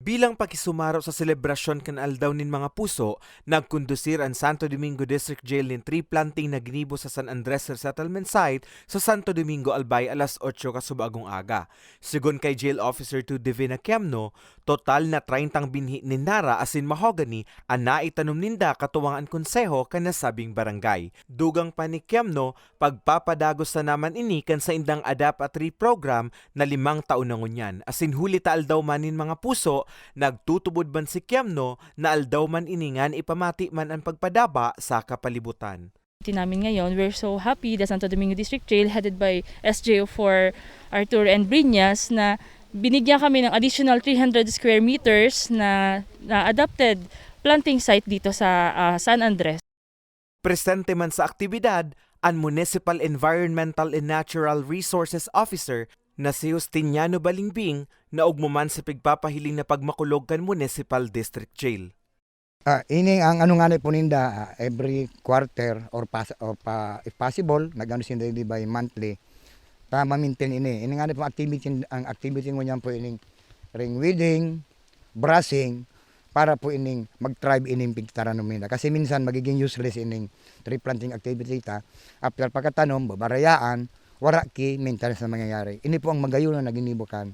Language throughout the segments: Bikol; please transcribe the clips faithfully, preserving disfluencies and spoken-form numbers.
Bilang pakisumaro sa selebrasyon kan Aldaw nin Mga Puso, nagkondusir an Santo Domingo District Jail nin tree planting na ginibo sa San Andres Resettlement Site sa Santo Domingo, Albay, alas otso kasubagong aga. Segun kay Jail Officer two Divina Kiamno, total na treyntang binhi nin nara asin mahogany an naitanom ninda katuwang an konseho kan nasabing barangay. Dugang pa ni Kiamno, pagpapadagos na naman ini kan saindang Adapt a Tree Program na limang taon na ngunyan, asin huli ta Aldaw man nin Mga Puso, nagtutubod man si Kiamno na aldaw man ini ngan ipamati man an pagpadaba sa kapalibutan. Namin ngayon, we're so happy that Santo Domingo District Jail, headed by S J O four Arthur and Briñas, na binigyan kami ng additional three hundred square meters na, na adapted planting site dito sa, ah, San Andres. Presente man sa aktibidad an Municipal Environmental and Natural Resources Officer na si Justiniano Balingbing, na ogma man sa pigpapahiling na pagmakulog kan Municipal District Jail. Ah, ini ang ano ngani po ninda, ah, every quarter or pas-, or pa, if possible, nag-ano sinda, di ba, monthly. Ta ma-maintain ini. Ini ngani po activity, ang activity ngunyan po ining ring weeding, brushing, para po ining mag-thrive ining pigtaranom ninda. Kasi minsan magiging useless ining tree planting activity ta. After pagkatanom, babarayaan, wara ki maintenance na mangyayari. Ini po ang magayon na naginibo kan,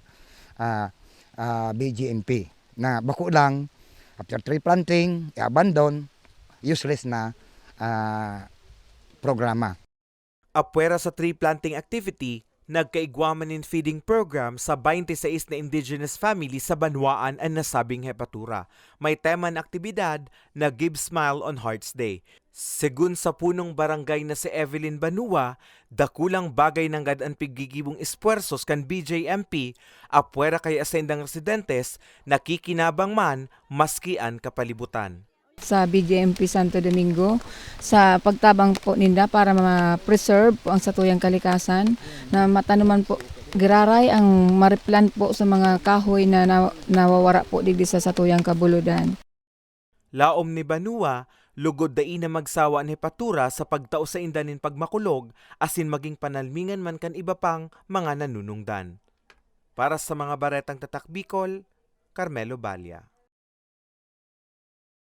ah, ah, B J M P. Na bako lang, after tree planting, i-abandon, useless na, ah, programa. Apwera sa tree planting activity, nagkaigwa man nin feeding program sa twenty-six na indigenous family sa banwaan an nasabing hepatura. May tema an aktibidad na Give Smile on Hearts Day. Segun sa punong barangay na si Evelyn Banua, dakulang bagay nanggad an piggigibong espuwersos kan B J M P, apwera kaya saindang residentes, nakikinabang man maski an kapalibutan. Sa B J M P Santo Domingo, sa pagtabang po ninda para ma-preserve po ang satuyang kalikasan, na matanuman po, giraray ang ma-replant po sa mga kahoy na na-, nawawara po digdi sa satuyang kabuludan. Laom ni Banua, lugod dai na magsawa an hepatura sa pagtao sainda nin pagmakulog asin maging panalmingan man kan iba pang mga nanunungdan. Para sa mga Baretang Tatak Bicol, Carmelo Balla.